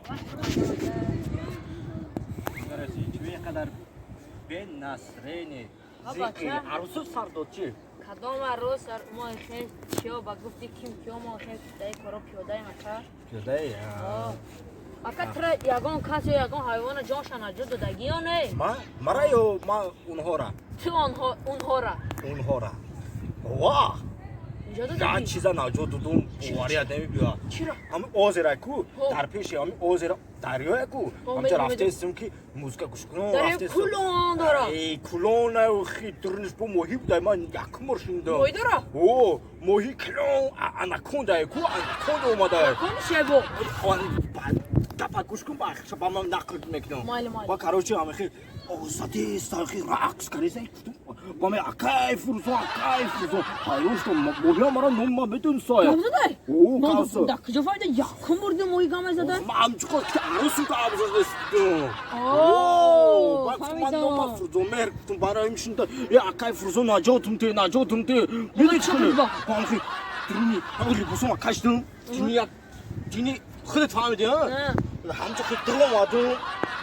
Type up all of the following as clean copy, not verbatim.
Чӣ қадар бенасрене зиқи арӯсу сар дод чӣ? Кадом арӯс? Мо хел чиё ба гуфти ким киё, мо хел даи коро пиёдаем, ака. Пиёдаи? Ака, тра ягон кас ё ягон ҳайвона ҷонша наҷот додагӣ ё не? Ма мара ё ма онҳора? Ту онҳора. Онҳора ва як чиза наҷот додум, бовария намебиёд. Чиро? Ҳами озера ку, дар пеши ҳами озера дарёя ку, ҳамҷа рафтаистем, ки музыка гӯш кунам. Кулон дора? Э, кулона хи дурниш бо моҳӣ будай, ман якум бор шунидам. Моҳӣ дора? О, моҳи калон, анаконда ку, анаконда омада. Шебо. Гапа гӯш кун, ба ман нақл мекунам. Майли, майли. Ба короче, ҳамихи озадист, ҳамихи рақс кардиста, ба ме акай Фурӯзон, акай Фурӯзон, ҳайрон шудам, моҳиам мара ном ма медонистай. Гап задай? О, гап. Да куҷо фаҳмида, якум бурди моҳи гам задай? Ман ҳамчуқо ки арӯсу ка абзоздастум. Ман нома Фурӯзон меҳр гуфтум, барои шунда э акай Фурӯзон, наҷотум те, наҷотум те. Медони чӣ кунем? Ҳамихи дурни либосома кашидум, дини як дини худат фаҳмиди, ҳамчо хи дуромадум,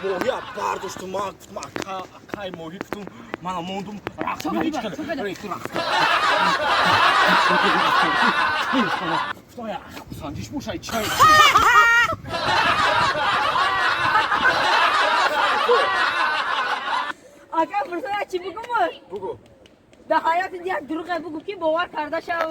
моҳия бардоштум, ман гуфтум ака, акай моҳӣ гуфтум, мана мондум рақс. Медони чӣ рақс гуфтам, санҷиш бошай чай. Ака Фурӯзон, як чӣ бугум? Бугу. Дар ҳаёти як дурӯғе бугу, ки бовар карда шава.